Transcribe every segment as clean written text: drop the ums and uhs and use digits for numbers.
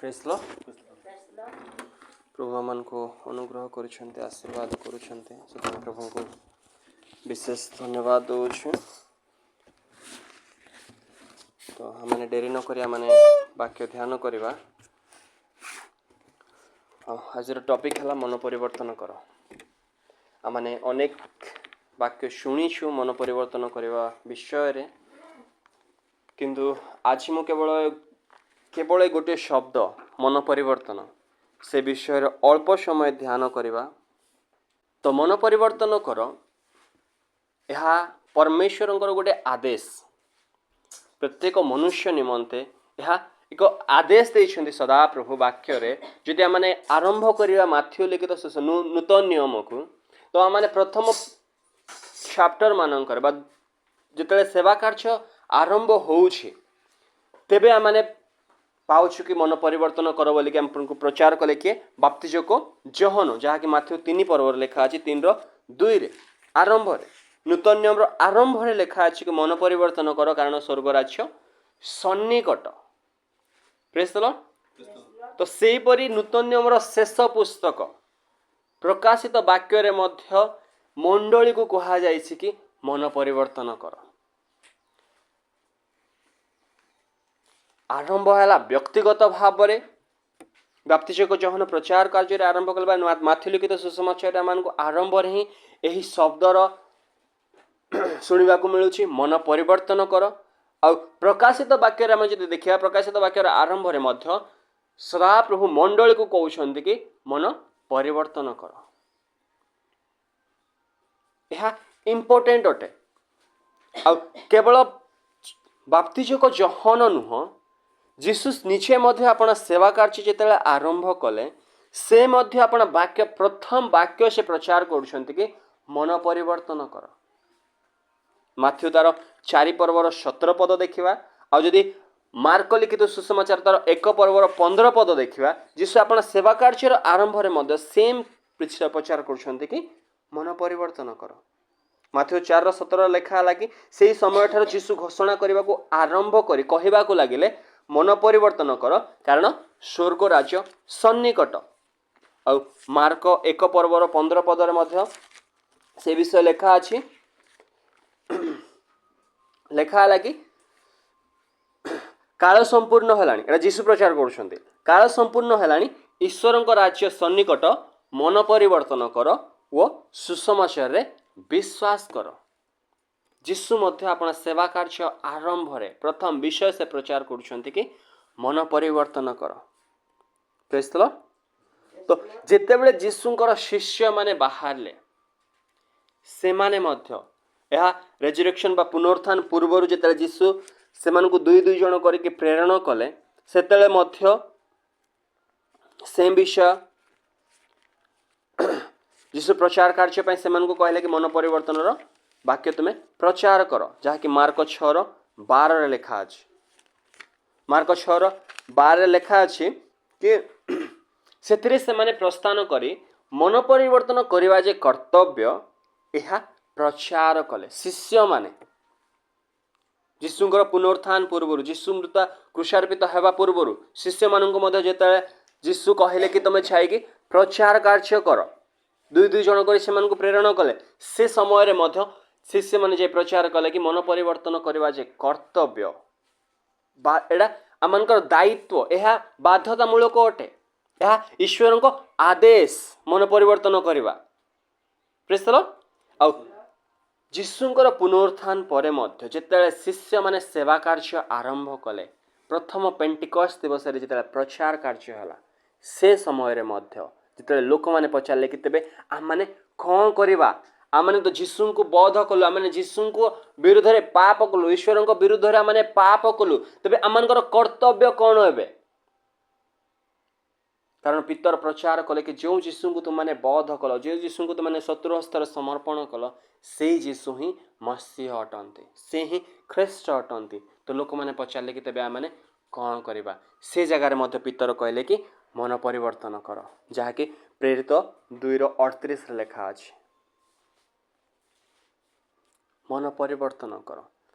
Praise the Lord. ପ୍ରଭୁ ଆମମାନଙ୍କୁ ଅନୁଗ୍ରହ କରୁଛନ୍ତି, ଆଶୀର୍ବାଦ କରୁଛନ୍ତି। ସେଥିପାଇଁ ପ୍ରଭୁଙ୍କୁ ବିଶେଷ ଧନ୍ୟବାଦ ଦେଉଛୁ। ତ ଆମମାନେ ଡେରି ନକରି ଆମମାନେ ବାକ୍ୟ ଧ୍ୟାନ କରିବା। ଆଉ ଆଜିର ଟପିକ୍ ହେଲା ମନ ପରିବର୍ତ୍ତନ କର। ଆମମାନେ ଅନେକ ବାକ୍ୟ ଶୁଣିଛୁ ମନ ପରିବର୍ତ୍ତନ କରିବା ବିଷୟରେ, କିନ୍ତୁ ଆଜି ମୁଁ କେବଳ କେବଳ ଗୋଟିଏ ଶବ୍ଦ ମନ ପରିବର୍ତ୍ତନ ସେ ବିଷୟରେ ଅଳ୍ପ ସମୟ ଧ୍ୟାନ କରିବା। ତ ମନ ପରିବର୍ତ୍ତନ କର, ଏହା ପରମେଶ୍ୱରଙ୍କର ଗୋଟେ ଆଦେଶ। ପ୍ରତ୍ୟେକ ମନୁଷ୍ୟ ନିମନ୍ତେ ଏହା ଏକ ଆଦେଶ ଦେଇଛନ୍ତି ସଦାପ୍ରଭୁ ବାକ୍ୟରେ। ଯଦି ଆମମାନେ ଆରମ୍ଭ କରିବା ମାଥିଉ ଲିଖିତ ନୂତନ ନିୟମକୁ, ତ ଆମମାନେ ପ୍ରଥମ ଚାପ୍ଟର ମାନଙ୍କରେ ବା ଯେତେବେଳେ ସେବା କାର୍ଯ୍ୟ ଆରମ୍ଭ ହେଉଛି, ତେବେ ଆମମାନେ ପାଉଛୁ କି ମନ ପରିବର୍ତ୍ତନ କର ବୋଲିକି ଆପଣଙ୍କୁ ପ୍ରଚାର କଲେ କିଏ? ବାପ୍ତିଜକ ଯୋହନ, ଯାହାକି ମାଥିଉ 3 ପର୍ବରେ ଲେଖା ଅଛି, 3ର 2ରେ। ଆରମ୍ଭରେ, ନୂତନ ନିୟମର ଆରମ୍ଭରେ ଲେଖା ଅଛି କି ମନ ପରିବର୍ତ୍ତନ କର, କାରଣ ସ୍ୱର୍ଗ ରାଜ୍ୟ ସନ୍ନିକଟ। Praise the Lord. ତ ସେହିପରି ନୂତନ ନିୟମର ଶେଷ ପୁସ୍ତକ ପ୍ରକାଶିତ ବାକ୍ୟରେ ମଧ୍ୟ ମଣ୍ଡଳୀକୁ କୁହାଯାଇଛି କି ମନ ପରିବର୍ତ୍ତନ କର। ଆରମ୍ଭ ହେଲା ବ୍ୟକ୍ତିଗତ ଭାବରେ ବାପ୍ତିଜକ ଯୋହନ ପ୍ରଚାର କାର୍ଯ୍ୟରେ ଆରମ୍ଭ କଲେ, ବା ମାଥିଉ ଲିଖିତ ସୁସମାଚାରରେ ଆମମାନଙ୍କୁ ଆରମ୍ଭରେ ହିଁ ଏହି ଶବ୍ଦର ଶୁଣିବାକୁ ମିଳୁଛି, ମନ ପରିବର୍ତ୍ତନ କର। ଆଉ ପ୍ରକାଶିତ ବାକ୍ୟରେ ଆମେ ଯଦି ଦେଖିବା, ପ୍ରକାଶିତ ବାକ୍ୟର ଆରମ୍ଭରେ ମଧ୍ୟ ସଦାପ୍ରଭୁ ମଣ୍ଡଳୀକୁ କହୁଛନ୍ତି କି ମନ ପରିବର୍ତ୍ତନ କର। ଏହା ଇମ୍ପୋର୍ଟାଣ୍ଟ ଅଟେ। ଆଉ କେବଳ ବାପ୍ତିଜକ ଯୋହନ ନୁହଁ, ଯୀଶୁ ନିଜେ ମଧ୍ୟ ଆପଣ ସେବା କାର୍ଯ୍ୟ ଯେତେବେଳେ ଆରମ୍ଭ କଲେ, ସେ ମଧ୍ୟ ଆପଣ ବାକ୍ୟ, ପ୍ରଥମ ବାକ୍ୟ ସେ ପ୍ରଚାର କରୁଛନ୍ତି କି ମନ ପରିବର୍ତ୍ତନ କର। ମାଥିଉ ତାର 4 ପର୍ବର 17 ପଦ ଦେଖିବା, ଆଉ ଯଦି ମାର୍କ ଲିଖିତ ସୁସମାଚାର ତାର 1 ପର୍ବର 15 ପଦ ଦେଖିବା, ଯୀଶୁ ଆପଣ ସେବା କାର୍ଯ୍ୟର ଆରମ୍ଭରେ ମଧ୍ୟ ସେମ୍ ପ୍ରଚାର କରୁଛନ୍ତି କି ମନ ପରିବର୍ତ୍ତନ କର। ମାଥିଉ 4ର 17 ଲେଖା ହେଲା କି ସେଇ ସମୟଠାରୁ ଯୀଶୁ ଘୋଷଣା କରିବାକୁ ଆରମ୍ଭ କରି କହିବାକୁ ଲାଗିଲେ, ମନ ପରିବର୍ତ୍ତନ କର, କାରଣ ସ୍ୱର୍ଗ ରାଜ୍ୟ ସନ୍ନିକଟ। ଆଉ ମାର୍କ 1 ପର୍ବର 15 ପଦରେ ମଧ୍ୟ ସେ ବିଷୟ ଲେଖା ଅଛି। ଲେଖା ହେଲା କି କାଳ ସମ୍ପୂର୍ଣ୍ଣ ହେଲାଣି। ଏଇଟା ଯୀଶୁ ପ୍ରଚାର କରୁଛନ୍ତି। କାଳ ସମ୍ପୂର୍ଣ୍ଣ ହେଲାଣି, ଈଶ୍ୱରଙ୍କ ରାଜ୍ୟ ସନ୍ନିକଟ, ମନ ପରିବର୍ତ୍ତନ କର ଓ ସୁସମାଚାରରେ ବିଶ୍ୱାସ କର। ଯୀଶୁ ମଧ୍ୟ ଆପଣ ସେବା କାର୍ଯ୍ୟ ଆରମ୍ଭରେ ପ୍ରଥମ ବିଷୟ ସେ ପ୍ରଚାର କରୁଛନ୍ତି କି ମନ ପରିବର୍ତ୍ତନ କର। Praise the Lord. ତ ଯେତେବେଳେ ଯୀଶୁଙ୍କର ଶିଷ୍ୟମାନେ ବାହାରିଲେ, ସେମାନେ ମଧ୍ୟ ଏହା ରେଜୁରେକ୍ସନ୍ ବା ପୁନରୁତ୍ଥାନ ପୂର୍ବରୁ ଯେତେବେଳେ ଯୀଶୁ ସେମାନଙ୍କୁ ଦୁଇ ଦୁଇ ଜଣ କରିକି ପ୍ରେରଣ କଲେ, ସେତେବେଳେ ମଧ୍ୟ ସେମ୍ ବିଷୟ ଯୀଶୁ ପ୍ରଚାର କାର୍ଯ୍ୟ ପାଇଁ ସେମାନଙ୍କୁ କହିଲେ କି ମନ ପରିବର୍ତ୍ତନର ବାକ୍ୟ ତୁମେ ପ୍ରଚାର କର, ଯାହାକି ମାର୍କ 6ର 12ରେ ଲେଖା ଅଛି। ମାର୍କ 6ର 12ରେ ଲେଖା ଅଛି କି ସେଥିରେ ସେମାନେ ପ୍ରସ୍ଥାନ କରି ମନ ପରିବର୍ତ୍ତନ କରିବା ଯେ କର୍ତ୍ତବ୍ୟ, ଏହା ପ୍ରଚାର କଲେ। ଶିଷ୍ୟମାନେ ଯୀଶୁଙ୍କର ପୁନରୁତ୍ଥାନ ପୂର୍ବରୁ, ଯୀଶୁ ମୃତ କ୍ରୁଶାର୍ପିତ ହେବା ପୂର୍ବରୁ ଶିଷ୍ୟମାନଙ୍କୁ ମଧ୍ୟ ଯେତେବେଳେ ଯୀଶୁ କହିଲେ କି ତୁମେ ଯାଇକି ପ୍ରଚାର କାର୍ଯ୍ୟ କର, ଦୁଇ ଦୁଇ ଜଣ କରି ସେମାନଙ୍କୁ ପ୍ରେରଣ କଲେ, ସେ ସମୟରେ ମଧ୍ୟ ଶିଷ୍ୟମାନେ ଯାଇ ପ୍ରଚାର କଲେ କି ମନ ପରିବର୍ତ୍ତନ କରିବା ଯେ କର୍ତ୍ତବ୍ୟ ବା ଏଇଟା ଆମମାନଙ୍କର ଦାୟିତ୍ୱ, ଏହା ବାଧ୍ୟତାମୂଳକ ଅଟେ, ଏହା ଈଶ୍ୱରଙ୍କ ଆଦେଶ ମନ ପରିବର୍ତ୍ତନ କରିବା। Praise the Lord. ଆଉ ଯୀଶୁଙ୍କର ପୁନରୁତ୍ଥାନ ପରେ ମଧ୍ୟ ଯେତେବେଳେ ଶିଷ୍ୟମାନେ ସେବା କାର୍ଯ୍ୟ ଆରମ୍ଭ କଲେ, ପ୍ରଥମ ପେଣ୍ଟିକସ୍ ଦିବସରେ ଯେତେବେଳେ ପ୍ରଚାର କାର୍ଯ୍ୟ ହେଲା, ସେ ସମୟରେ ମଧ୍ୟ ଯେତେବେଳେ ଲୋକମାନେ ପଚାରିଲେ କି ତେବେ ଆମମାନେ କ'ଣ କରିବା, ଆମମାନେ ତ ଯୀଶୁଙ୍କୁ ବଧ କଲୁ, ଆମମାନେ ଯୀଶୁଙ୍କ ବିରୁଦ୍ଧରେ ପାପ କଲୁ, ଈଶ୍ୱରଙ୍କ ବିରୁଦ୍ଧରେ ଆମମାନେ ପାପ କଲୁ, ତେବେ ଆମମାନଙ୍କର କର୍ତ୍ତବ୍ୟ କ'ଣ ଏବେ? କାରଣ ପିତର ପ୍ରଚାର କଲେ କି ଯେଉଁ ଯୀଶୁଙ୍କୁ ତୁମମାନେ ବଧ କଲ, ଯେଉଁ ଯୀଶୁଙ୍କୁ ତୁମମାନେ ଶତ୍ରୁ ହସ୍ତରେ ସମର୍ପଣ କଲ, ସେଇ ଯୀଶୁ ହିଁ ମସିହ ଅଟନ୍ତି, ସେ ହିଁ ଖ୍ରୀଷ୍ଟ ଅଟନ୍ତି। ତ ଲୋକମାନେ ପଚାରିଲେ କି ତେବେ ଆମମାନେ କ'ଣ କରିବା? ସେ ଜାଗାରେ ମଧ୍ୟ ପିତର କହିଲେ କି ମନ ପରିବର୍ତ୍ତନ କର, ଯାହାକି ପ୍ରେରିତ 2ର 38ରେ ଲେଖା ଅଛି। ମନ ପରିବର୍ତ୍ତନ କର।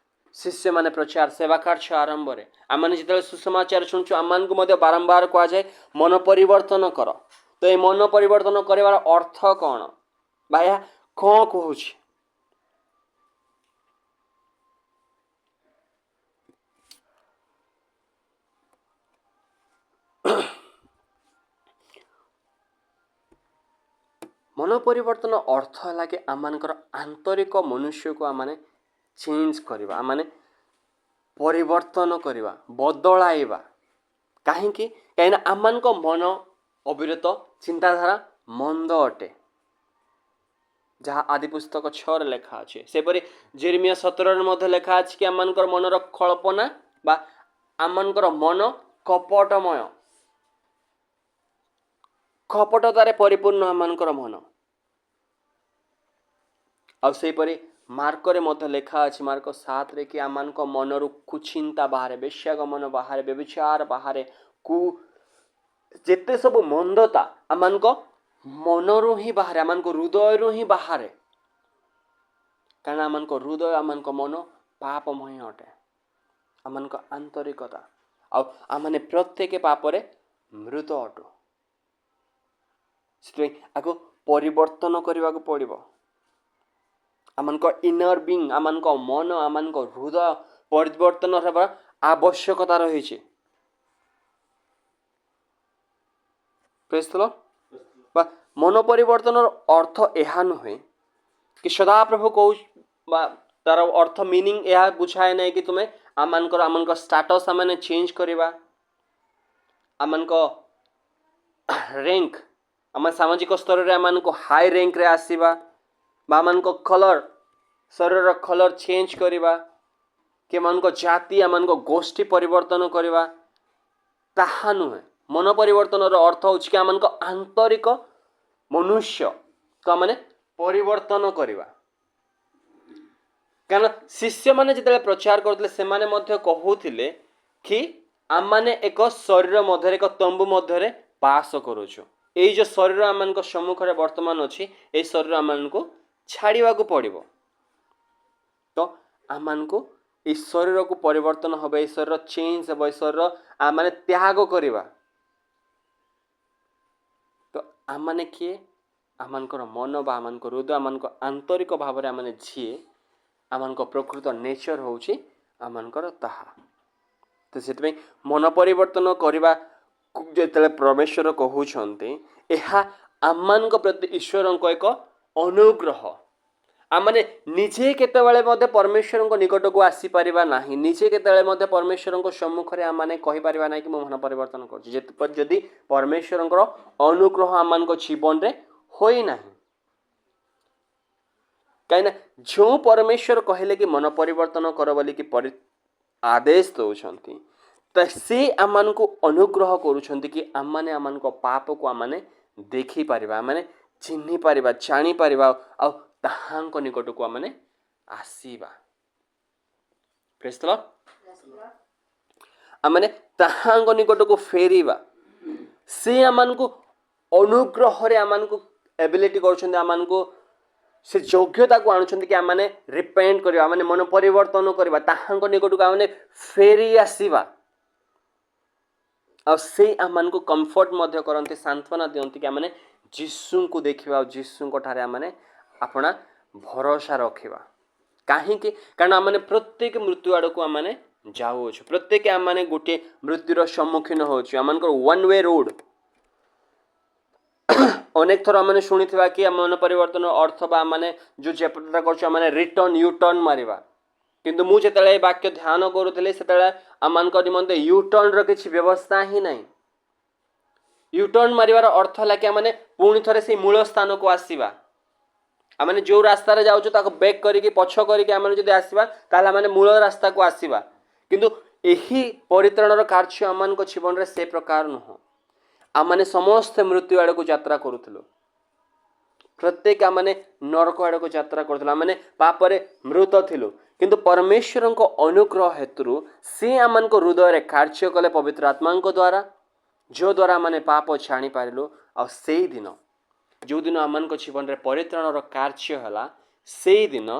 ଶିଷ୍ୟମାନେ ପ୍ରଚାର ସେବା କାର୍ଯ୍ୟ ଆରମ୍ଭରେ, ଆମମାନେ ଯେତେବେଳେ ସୁସମାଚାର ଶୁଣୁଛୁ, ଆମମାନଙ୍କୁ ମଧ୍ୟ ବାରମ୍ବାର କୁହାଯାଏ ମନ ପରିବର୍ତ୍ତନ କର। ତ ଏ ମନ ପରିବର୍ତ୍ତନ କରିବାର ଅର୍ଥ କ'ଣ ବା ଏହା କ'ଣ କହୁଛି? ମନ ପରିବର୍ତ୍ତନ ଅର୍ଥ ହେଲା କି ଆମମାନଙ୍କର ଆନ୍ତରିକ ମନୁଷ୍ୟକୁ ଆମମାନେ ଚେଞ୍ଜ କରିବା, ଆମମାନେ ପରିବର୍ତ୍ତନ କରିବା, ବଦଳାଇବା। କାହିଁକି? କାହିଁକିନା ଆମମାନଙ୍କ ମନ ଅବିରତ ଚିନ୍ତାଧାରା ମନ୍ଦ ଅଟେ, ଯାହା ଆଦି ପୁସ୍ତକ 6ରେ ଲେଖା ଅଛି। ସେପରି ଜିରିମିୟ 17ରେ ମଧ୍ୟ ଲେଖା ଅଛି କି ଆମମାନଙ୍କର ମନର କଳ୍ପନା ବା ଆମମାନଙ୍କର ମନ କପଟମୟ, କପଟତାରେ ପରିପୂର୍ଣ୍ଣ ଆମମାନଙ୍କର ମନ। ଆଉ ସେହିପରି ମାର୍କରେ ମଧ୍ୟ ଲେଖା ଅଛି, ମାର୍କ 7ରେ, କି ଆମମାନଙ୍କ ମନରୁ କୁଚିନ୍ତା ବାହାରେ, ବେଶ୍ୟାଗମନ ବାହାରେ, ବ୍ୟଭିଚାର ବାହାରେ, ଯେତେ ସବୁ ମନ୍ଦତା ଆମମାନଙ୍କ ମନରୁ ହିଁ ବାହାରେ, ଆମମାନଙ୍କ ହୃଦୟରୁ ହିଁ ବାହାରେ। କାରଣ ଆମମାନଙ୍କ ହୃଦୟ, ଆମମାନଙ୍କ ମନ ପାପମୟ ଅଟେ, ଆମମାନଙ୍କ ଆନ୍ତରିକତା, ଆଉ ଆମମାନେ ପ୍ରତ୍ୟେକ ପାପରେ ମୃତ ଅଟୁ। ସେଥିପାଇଁ ଆକୁ ପରିବର୍ତ୍ତନ କରିବାକୁ ପଡ଼ିବ। ଆମମାନଙ୍କ ଇନର ବିଙ୍ଗ, ଆମମାନଙ୍କ ମନ, ଆମମାନଙ୍କ ହୃଦୟ ପରିବର୍ତ୍ତନ ହେବାର ଆବଶ୍ୟକତା ରହିଛି। Praise the Lord. ବା ମନ ପରିବର୍ତ୍ତନର ଅର୍ଥ ଏହା ନୁହେଁ କି ସଦାପ୍ରଭୁ କହୁ ବା ତାର ଅର୍ଥ ମିନିଂ ଏହା ବୁଝାଏ ନାହିଁ କି ତୁମେ ଆମମାନଙ୍କ ଷ୍ଟାଟସ୍ ଆମମାନେ ଚେଞ୍ଜ କରିବା, ଆମମାନଙ୍କ ର୍ୟାଙ୍କ, ଆମ ସାମାଜିକ ସ୍ତରରେ ଆମମାନଙ୍କୁ ହାଇ ର୍ୟାଙ୍କରେ ଆସିବା, ବା ଆମମାନଙ୍କ କଲର୍, ଶରୀରର କଲର୍ ଚେଞ୍ଜ କରିବା, କି ଆମମାନଙ୍କ ଜାତି, ଆମମାନଙ୍କ ଗୋଷ୍ଠୀ ପରିବର୍ତ୍ତନ କରିବା, ତାହା ନୁହେଁ। ମନ ପରିବର୍ତ୍ତନର ଅର୍ଥ ହେଉଛି କି ଆମମାନଙ୍କ ଆନ୍ତରିକ ମନୁଷ୍ୟକୁ ଆମମାନେ ପରିବର୍ତ୍ତନ କରିବା। କାରଣ ଶିଷ୍ୟମାନେ ଯେତେବେଳେ ପ୍ରଚାର କରୁଥିଲେ, ସେମାନେ ମଧ୍ୟ କହୁଥିଲେ କି ଆମମାନେ ଏକ ଶରୀର ମଧ୍ୟରେ, ଏକ ତମ୍ବୁ ମଧ୍ୟରେ ବାସ କରୁଛୁ। ଏଇ ଯେଉଁ ଶରୀର ଆମମାନଙ୍କ ସମ୍ମୁଖରେ ବର୍ତ୍ତମାନ ଅଛି, ଏଇ ଶରୀର ଆମମାନଙ୍କୁ ଛାଡ଼ିବାକୁ ପଡ଼ିବ। ତ ଆମମାନଙ୍କୁ ଏଇ ଶରୀରକୁ ପରିବର୍ତ୍ତନ ହେବ, ଏଇ ଶରୀର ଚେଞ୍ଜ ହେବ, ଏଇ ଶରୀର ଆମମାନେ ତ୍ୟାଗ କରିବା। ତ ଆମମାନେ କିଏ? ଆମମାନଙ୍କର ମନ ବା ଆମମାନଙ୍କ ହୃଦୟ, ଆମମାନଙ୍କ ଆନ୍ତରିକ ଭାବରେ ଆମମାନେ ଯିଏ, ଆମମାନଙ୍କ ପ୍ରକୃତ ନେଚର ହେଉଛି ଆମମାନଙ୍କର ତାହା। ତ ସେଥିପାଇଁ ମନ ପରିବର୍ତ୍ତନ କରିବା ଯେତେବେଳେ ପରମେଶ୍ୱର କହୁଛନ୍ତି, ଏହା ଆମମାନଙ୍କ ପ୍ରତି ଈଶ୍ୱରଙ୍କ ଏକ ଅନୁଗ୍ରହ। ଆମମାନେ ନିଜେ କେତେବେଳେ ମଧ୍ୟ ପରମେଶ୍ୱରଙ୍କ ନିକଟକୁ ଆସିପାରିବା ନାହିଁ, ନିଜେ କେତେବେଳେ ମଧ୍ୟ ପରମେଶ୍ୱରଙ୍କ ସମ୍ମୁଖରେ ଆମମାନେ କହିପାରିବା ନାହିଁ କି ମୁଁ ମନ ପରିବର୍ତ୍ତନ କରୁଛି, ଯଦି ପରମେଶ୍ୱରଙ୍କର ଅନୁଗ୍ରହ ଆମମାନଙ୍କ ଜୀବନରେ ହୋଇନାହିଁ। କାହିଁକିନା ଯେଉଁ ପରମେଶ୍ୱର କହିଲେ କି ମନ ପରିବର୍ତ୍ତନ କର ବୋଲିକି ଆଦେଶ ଦେଉଛନ୍ତି, ତ ସେ ଆମମାନଙ୍କୁ ଅନୁଗ୍ରହ କରୁଛନ୍ତି କି ଆମମାନେ ଆମମାନଙ୍କ ପାପକୁ ଆମମାନେ ଦେଖିପାରିବା, ଆମମାନେ ଚିହ୍ନିପାରିବା, ଜାଣିପାରିବା, ଆଉ ତାହାଙ୍କ ନିକଟକୁ ଆମମାନେ ଆସିବା। Praise the Lord. ଆମମାନେ ତାହାଙ୍କ ନିକଟକୁ ଫେରିବା। ସେ ଆମମାନଙ୍କୁ ଅନୁଗ୍ରହରେ ଆମମାନଙ୍କୁ ଏବିଲିଟି କରୁଛନ୍ତି, ଆମମାନଙ୍କୁ ସେ ଯୋଗ୍ୟତାକୁ ଆଣୁଛନ୍ତି କି ଆମମାନେ ରିପେଣ୍ଟ କରିବା, ଆମମାନେ ମନ ପରିବର୍ତ୍ତନ କରିବା, ତାହାଙ୍କ ନିକଟକୁ ଆମମାନେ ଫେରି ଆସିବା। ଆଉ ସେ ଆମମାନଙ୍କୁ କମ୍ଫର୍ଟ ମଧ୍ୟ କରନ୍ତି, ସାନ୍ତ୍ୱନା ଦିଅନ୍ତି କି ଆମମାନେ ଯୀଶୁଙ୍କୁ ଦେଖିବା ଆଉ ଯୀଶୁଙ୍କ ଠାରେ ଆମମାନେ ଆପଣା ଭରସା ରଖିବା। କାହିଁକି? କାରଣ ଆମମାନେ ପ୍ରତ୍ୟେକ ମୃତ୍ୟୁ ଆଡ଼କୁ ଆମମାନେ ଯାଉଅଛୁ, ପ୍ରତ୍ୟେକ ଆମମାନେ ଗୋଟିଏ ମୃତ୍ୟୁର ସମ୍ମୁଖୀନ ହେଉଛୁ। ଆମମାନଙ୍କର ୱାନ୍ ୱେ ରୋଡ଼। ଅନେକ ଥର ଆମମାନେ ଶୁଣିଥିବା କି ଆମ ମନ ପରିବର୍ତ୍ତନ ଅର୍ଥ ବା ଆମମାନେ ଯେଉଁ ଚେଷ୍ଟା କରୁଛୁ, ଆମମାନେ ରିଟର୍ନ, you turn ମାରିବା। କିନ୍ତୁ ମୁଁ ଯେତେବେଳେ ଏ ବାକ୍ୟ ଧ୍ୟାନ କରୁଥିଲି, ସେତେବେଳେ ଆମମାନଙ୍କ ନିମନ୍ତେ you ଟର୍ନର କିଛି ବ୍ୟବସ୍ଥା ହିଁ ନାହିଁ। You turn ମାରିବାର ଅର୍ଥ ହେଲା କି ଆମମାନେ ପୁଣି ଥରେ ସେଇ ମୂଳ ସ୍ଥାନକୁ ଆସିବା। ଆମମାନେ ଯେଉଁ ରାସ୍ତାରେ ଯାଉଛୁ, ତାକୁ ବେକ୍ କରିକି, ପଛ କରିକି ଆମେ ଯଦି ଆସିବା, ତାହେଲେ ଆମେ ମୂଳ ରାସ୍ତାକୁ ଆସିବା। କିନ୍ତୁ ଏହି ପରିତ୍ରାଣର କାର୍ଯ୍ୟ ଆମମାନଙ୍କ ଜୀବନରେ ସେ ପ୍ରକାର ନୁହଁ। ଆମମାନେ ସମସ୍ତେ ମୃତ୍ୟୁ ଆଡ଼କୁ ଯାତ୍ରା କରୁଥିଲୁ, ପ୍ରତ୍ୟେକ ଆମମାନେ ନରକ ଆଡ଼କୁ ଯାତ୍ରା କରୁଥିଲୁ, ଆମମାନେ ପାପରେ ମୃତ ଥିଲୁ। କିନ୍ତୁ ପରମେଶ୍ୱରଙ୍କ ଅନୁଗ୍ରହ ହେତୁରୁ ସେ ଆମମାନଙ୍କ ହୃଦୟରେ କାର୍ଯ୍ୟ କଲେ ପବିତ୍ର ଆତ୍ମାଙ୍କ ଦ୍ୱାରା, ଯେଉଁଦ୍ୱାରା ଆମମାନେ ପାପ ଜାଣିପାରିଲୁ। ଆଉ ସେଇଦିନ, ଯେଉଁଦିନ ଆମମାନଙ୍କ ଜୀବନରେ ପରିତ୍ରାଣର କାର୍ଯ୍ୟ ହେଲା, ସେଇଦିନ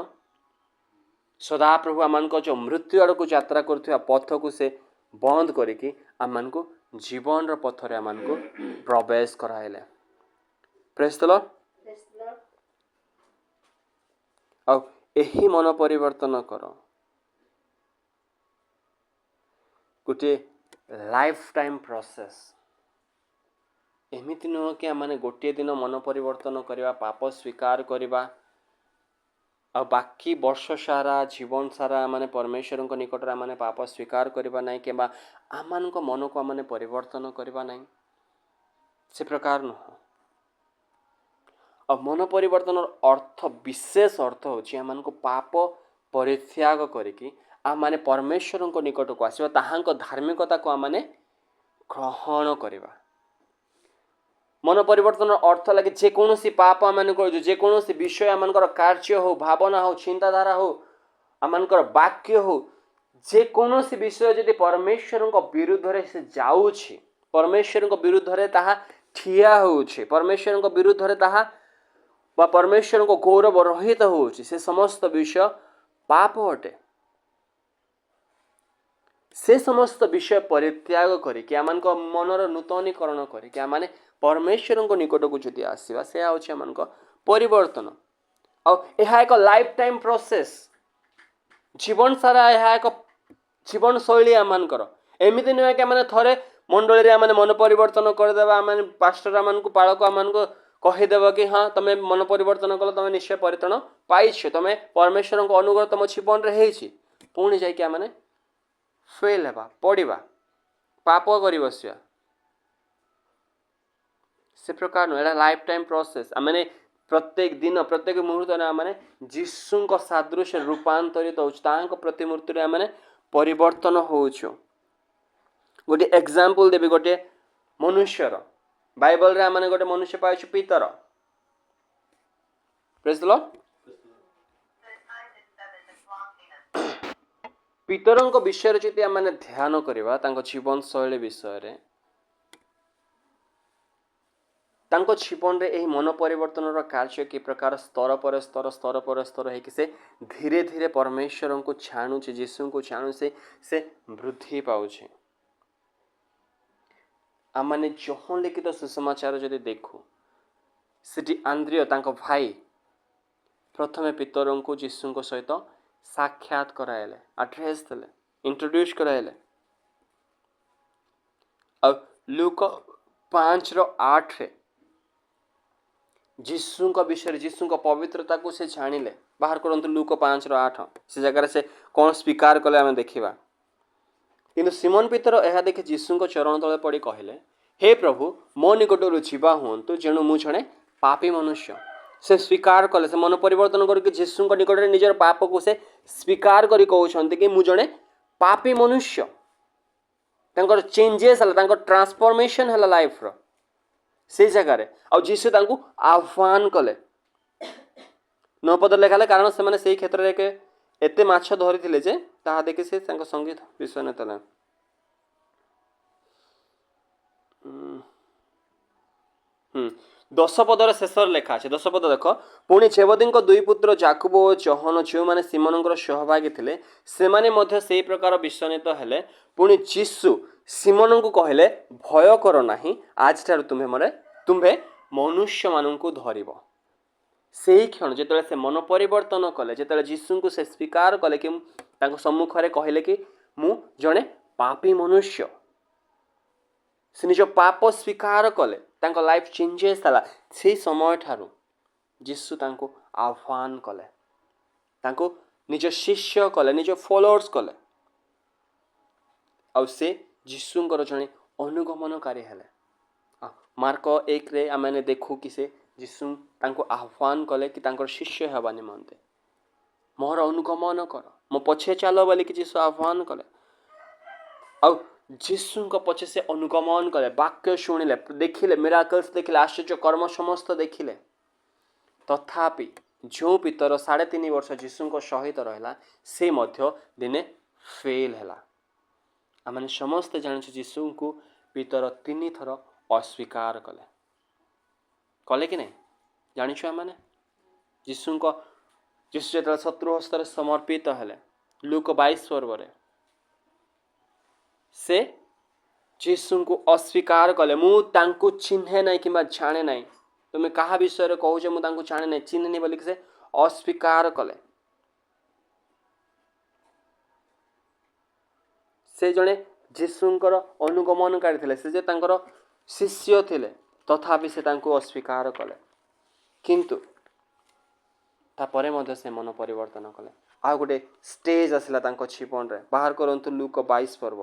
ସଦାପ୍ରଭୁ ଆମମାନଙ୍କ ଯେଉଁ ମୃତ୍ୟୁ ଆଡ଼କୁ ଯାତ୍ରା କରୁଥିବା ପଥକୁ ସେ ବନ୍ଦ କରିକି ଆମମାନଙ୍କୁ ଜୀବନର ପଥରେ ଆମମାନଙ୍କୁ ପ୍ରବେଶ କରାଇଲେ। Praise the Lord. ଆଉ ଏହି ମନ ପରିବର୍ତ୍ତନ କର ଗୋଟିଏ ଲାଇଫ୍ ଟାଇମ୍ ପ୍ରୋସେସ୍। ଏମିତି ନୁହଁ କି ଆମମାନେ ଗୋଟିଏ ଦିନ ମନ ପରିବର୍ତ୍ତନ କରିବା, ପାପ ସ୍ୱୀକାର କରିବା, ଆଉ ବାକି ବର୍ଷ ସାରା, ଜୀବନ ସାରା ଆମମାନେ ପରମେଶ୍ୱରଙ୍କ ନିକଟରେ ଆମମାନେ ପାପ ସ୍ୱୀକାର କରିବା ନାହିଁ କିମ୍ବା ଆମମାନଙ୍କ ମନକୁ ଆମମାନେ ପରିବର୍ତ୍ତନ କରିବା ନାହିଁ, ସେ ପ୍ରକାର ନୁହଁ। ଆଉ ମନ ପରିବର୍ତ୍ତନର ଅର୍ଥ, ବିଶେଷ ଅର୍ଥ ହେଉଛି ଆମମାନଙ୍କୁ ପାପ ପରିତ୍ୟାଗ କରିକି ଆମମାନେ ପରମେଶ୍ୱରଙ୍କ ନିକଟକୁ ଆସିବା, ତାହାଙ୍କ ଧାର୍ମିକତାକୁ ଆମମାନେ ଗ୍ରହଣ କରିବା। ମନ ପରିବର୍ତ୍ତନର ଅର୍ଥ ଲାଗି ଯେକୌଣସି ପାପ ଆମମାନେ କରୁଛୁ, ଯେକୌଣସି ବିଷୟ ଆମମାନଙ୍କର କାର୍ଯ୍ୟ ହଉ, ଭାବନା ହଉ, ଚିନ୍ତାଧାରା ହଉ, ଆମମାନଙ୍କର ବାକ୍ୟ ହଉ, ଯେକୌଣସି ବିଷୟ ଯଦି ପରମେଶ୍ୱରଙ୍କ ବିରୁଦ୍ଧରେ ସେ ଯାଉଛି, ପରମେଶ୍ୱରଙ୍କ ବିରୁଦ୍ଧରେ ତାହା ଠିଆ ହେଉଛି, ପରମେଶ୍ୱରଙ୍କ ବିରୁଦ୍ଧରେ ତାହା ବା ପରମେଶ୍ୱରଙ୍କ ଗୌରବ ରହିତ ହେଉଛି, ସେ ସମସ୍ତ ବିଷୟ ପାପ ଅଟେ। ସେ ସମସ୍ତ ବିଷୟ ପରିତ୍ୟାଗ କରିକି ଆମମାନଙ୍କ ମନର ନୂତନୀକରଣ କରିକି ଆମମାନେ ପରମେଶ୍ୱରଙ୍କ ନିକଟକୁ ଯଦି ଆସିବା, ସେୟା ହେଉଛି ଆମମାନଙ୍କ ପରିବର୍ତ୍ତନ। ଆଉ ଏହା ଏକ ଲାଇଫ୍ ଟାଇମ୍ ପ୍ରୋସେସ୍, ଜୀବନ ସାରା ଏହା ଏକ ଜୀବନଶୈଳୀ ଆମମାନଙ୍କର। ଏମିତି ନୁହେଁ କି ଆମେ ଥରେ ମଣ୍ଡଳୀରେ ଆମେ ମନ ପରିବର୍ତ୍ତନ କରିଦେବା, ଆମେ ପାଷ୍ଟର ଆମମାନଙ୍କୁ, ପାଳକ ଆମମାନଙ୍କୁ କହିଦେବ କି ହଁ, ତମେ ମନ ପରିବର୍ତ୍ତନ କଲ, ତମେ ନିଶ୍ଚୟ ପରିତ୍ରାଣ ପାଇଛ, ତମେ ପରମେଶ୍ୱରଙ୍କ ଅନୁଗ୍ରହ ତମ ଜୀବନରେ ହେଇଛି, ପୁଣି ଯାଇକି ଆମେ ଫେଲ୍ ହେବା, ପଡ଼ିବା, ପାପ କରି ବସିବା, ସେ ପ୍ରକାର ନୁହେଁ। ଏଇଟା ଲାଇଫ୍ ଟାଇମ୍ ପ୍ରୋସେସ୍। ଆମେ ପ୍ରତ୍ୟେକ ଦିନ, ପ୍ରତ୍ୟେକ ମୁହୂର୍ତ୍ତରେ ଆମେ ଯୀଶୁଙ୍କ ସାଦୃଶ୍ୟ ରୂପାନ୍ତରିତ ହେଉଛୁ, ତାହାଙ୍କ ପ୍ରତିମୂର୍ତ୍ତିରେ ଆମେ ପରିବର୍ତ୍ତନ ହେଉଛୁ। ଗୋଟିଏ ଏକ୍ଜାମ୍ପଲ୍ ଦେବି ଗୋଟିଏ ମନୁଷ୍ୟର। ବାଇବଲରେ ଆମେ ଗୋଟେ ମନୁଷ୍ୟ ପାଇଛୁ, ପିତର। Praise the Lord. The time is 7:00. ପିତରଙ୍କ ବିଷୟରେ ଯଦି ଆମେ ଧ୍ୟାନ କରିବା, ତାଙ୍କ ଜୀବନଶୈଳୀ ବିଷୟରେ, ତାଙ୍କ ଜୀବନରେ ଏହି ମନ ପରିବର୍ତ୍ତନର କାର୍ଯ୍ୟ କି ପ୍ରକାର ସ୍ତର ପରେ ସ୍ତର, ସ୍ତର ପରେ ସ୍ତର ହେଇକି ସେ ଧୀରେ ଧୀରେ ପରମେଶ୍ୱରଙ୍କୁ ଜାଣୁଛି, ଯୀଶୁଙ୍କୁ ଜାଣୁଛି, ସେ ବୃଦ୍ଧି ପାଉଛି। ଆମମାନେ ଯୋହନ ଲିଖିତ ସୁସମାଚାର ଯଦି ଦେଖୁ, ସେଠି ଆନ୍ଦ୍ରିୟ ତାଙ୍କ ଭାଇ ପ୍ରଥମେ ପିତରଙ୍କୁ ଯୀଶୁଙ୍କ ସହିତ ସାକ୍ଷାତ କରାଇଲେ, ଆଡ୍ରେସ୍ ଦେଲେ, ଇଣ୍ଟ୍ରୋଡ୍ୟୁସ୍ କରାଇଲେ। ଆଉ ଲୁକ 5ର 8ରେ ଯୀଶୁଙ୍କ ବିଷୟରେ, ଯୀଶୁଙ୍କ ପବିତ୍ରତାକୁ ସେ ଜାଣିଲେ। ବାହାର କରନ୍ତୁ ଲୁକ 5ର 8। ସେ ଜାଗାରେ ସେ କ'ଣ ସ୍ୱୀକାର କଲେ ଆମେ ଦେଖିବା। କିନ୍ତୁ ସିମନ ପିତର ଏହା ଦେଖି ଯୀଶୁଙ୍କ ଚରଣ ତଳେ ପଡ଼ି କହିଲେ, "ହେ ପ୍ରଭୁ, ମୋ ନିକଟରୁ ଯିବା ହୁଅନ୍ତୁ, ଯେଣୁ ମୁଁ ଜଣେ ପାପୀ ମନୁଷ୍ୟ।" ସେ ସ୍ୱୀକାର କଲେ। ସେ ମନ ପରିବର୍ତ୍ତନ କରିକି ଯୀଶୁଙ୍କ ନିକଟରେ ନିଜର ପାପକୁ ସେ ସ୍ୱୀକାର କରି କହୁଛନ୍ତି କି ମୁଁ ଜଣେ ପାପୀ ମନୁଷ୍ୟ। ତାଙ୍କର ଚେଞ୍ଜେସ୍ ହେଲା, ତାଙ୍କର ଟ୍ରାନ୍ସଫର୍ମେସନ୍ ହେଲା ଲାଇଫ୍ର ସେଇ ଜାଗାରେ। ଆଉ ଯୀଶୁ ତାଙ୍କୁ ଆହ୍ୱାନ କଲେ। 9 ପଦ ଲେଖା ହେଲା, କାରଣ ସେମାନେ ସେଇ କ୍ଷେତ୍ରରେ ଏତେ ମାଛ ଧରିଥିଲେ ଯେ ତାହା ଦେଖି ସେ ତାଙ୍କ ସଙ୍ଗୀତ ବିଷୟ ନେଇଥିଲେ। 10 ପଦର ଶେଷରେ ଲେଖା ଅଛି। 10 ପଦ ଦେଖ। ପୁଣି ଜେବଦୀଙ୍କ ଦୁଇ ପୁତ୍ର ଜାକୁବ ଓ ଯୋହନ, ଯେଉଁମାନେ ସିମନଙ୍କର ସହଭାଗୀ ଥିଲେ, ସେମାନେ ମଧ୍ୟ ସେଇ ପ୍ରକାର ବିସ୍ମିତ ହେଲେ। ପୁଣି ଯୀଶୁ ସିମନଙ୍କୁ କହିଲେ, "ଭୟ କର ନାହିଁ, ଆଜିଠାରୁ ତୁମ୍ଭେ ମନୁଷ୍ୟମାନଙ୍କୁ ଧରିବ।" ସେଇ କ୍ଷଣ ଯେତେବେଳେ ସେ ମନ ପରିବର୍ତ୍ତନ କଲେ, ଯେତେବେଳେ ଯୀଶୁଙ୍କୁ ସେ ସ୍ୱୀକାର କଲେ କି ତାଙ୍କ ସମ୍ମୁଖରେ କହିଲେ କି ମୁଁ ଜଣେ ପାପୀ ମନୁଷ୍ୟ, ସେ ନିଜ ପାପ ସ୍ୱୀକାର କଲେ, ତାଙ୍କ ଲାଇଫ୍ ଚେଞ୍ଜେସ୍ ହେଲା। ସେଇ ସମୟଠାରୁ ଯୀଶୁ ତାଙ୍କୁ ଆହ୍ୱାନ କଲେ, ତାଙ୍କୁ ନିଜ ଶିଷ୍ୟ କଲେ, ନିଜ ଫଲୋଅର୍ସ କଲେ, ଆଉ ସେ ଯୀଶୁଙ୍କର ଜଣେ ଅନୁଗମନକାରୀ ହେଲେ। ମାର୍କ 1ରେ ଆମେ ଦେଖୁ କି ସେ ଯୀଶୁ ତାଙ୍କୁ ଆହ୍ୱାନ କଲେ କି ତାଙ୍କର ଶିଷ୍ୟ ହେବା ନିମନ୍ତେ, "ମୋର ଅନୁଗମନ କର, ମୋ ପଛେ ଚାଲ" ବୋଲିକି ଯୀଶୁ ଆହ୍ୱାନ କଲେ। ଆଉ ଯୀଶୁଙ୍କ ପଛେ ସେ ଅନୁଗମନ କଲେ, ବାକ୍ୟ ଶୁଣିଲେ, ଦେଖିଲେ, ମିରାକଲ୍ସ ଦେଖିଲେ, ଆଶ୍ଚର୍ଯ୍ୟ କର୍ମ ସମସ୍ତ ଦେଖିଲେ। ତଥାପି ଯେଉଁ ପିତର 3.5 ବର୍ଷ ଯୀଶୁଙ୍କ ସହିତ ରହିଲା, ସେ ମଧ୍ୟ ଦିନେ ଫେଲ୍ ହେଲା। ଆମେ ସମସ୍ତେ ଜାଣିଛୁ, ଯୀଶୁଙ୍କୁ ପିତର ତିନି ଥର ଅସ୍ୱୀକାର କଲେ। କଲେ କି ନାହିଁ ଜାଣିଛୁ ଆମମାନେ। ଯୀଶୁଙ୍କ ଯୀଶୁ ଯେତେବେଳେ ଶତ୍ରୁ ହସ୍ତରେ ସମର୍ପିତ ହେଲେ, ଲୂକ 22 ପର୍ବରେ ସେ ଯୀଶୁଙ୍କୁ ଅସ୍ୱୀକାର କଲେ। ମୁଁ ତାଙ୍କୁ ଚିହ୍ନେ ନାହିଁ କିମ୍ବା ଜାଣେ ନାହିଁ, ତୁମେ କାହା ବିଷୟରେ କହୁଛ ମୁଁ ତାଙ୍କୁ ଜାଣେ ନାହିଁ, ଚିହ୍ନିନି ବୋଲିକି ସେ ଅସ୍ୱୀକାର କଲେ। ସେ ଜଣେ ଯୀଶୁଙ୍କର ଅନୁଗମନକାରୀ ଥିଲେ, ସେ ଯେ ତାଙ୍କର ଶିଷ୍ୟ ଥିଲେ, ତଥାପି ସେ ତାଙ୍କୁ ଅସ୍ୱୀକାର କଲେ। କିନ୍ତୁ ତାପରେ ମଧ୍ୟ ସେ ମନ ପରିବର୍ତ୍ତନ କଲେ। ଆଉ ଗୋଟେ ଷ୍ଟେଜ୍ ଆସିଲା ତାଙ୍କ ଜୀବନରେ। ବାହାର କରନ୍ତୁ ଲୂକ 22 ପର୍ବ।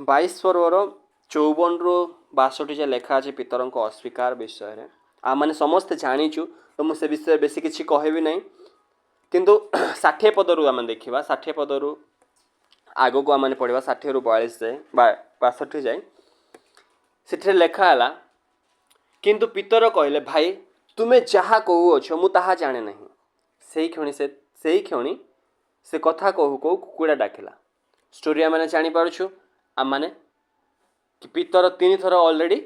22 ପର୍ବର 54ରୁ 62 ଯାଏ ଲେଖା ଅଛି ପିତରଙ୍କ ଅସ୍ୱୀକାର ବିଷୟରେ। ଆମମାନେ ସମସ୍ତେ ଜାଣିଛୁ, ତ ମୁଁ ସେ ବିଷୟରେ ବେଶୀ କିଛି କହିବି ନାହିଁ। କିନ୍ତୁ 60 ପଦରୁ ଆମେ ଦେଖିବା, 60 ପଦରୁ ଆଗକୁ ଆମେ ପଢ଼ିବା, 60ରୁ 42 ଯାଏ ବା 62 ଯାଏ। ସେଠାରେ ଲେଖା ହେଲା, କିନ୍ତୁ ପିତର କହିଲେ, ଭାଇ ତୁମେ ଯାହା କହୁଅଛ ମୁଁ ତାହା ଜାଣେ ନାହିଁ। ସେଇ କ୍ଷଣି ସେ କଥା କହୁ କହୁ କୁକୁଡ଼ା ଡାକିଲା। ଷ୍ଟୋରି ଆମେ ଜାଣିପାରୁଛୁ ଆମମାନେ କି ପିତର 3 ଥର ଅଲରେଡ଼ି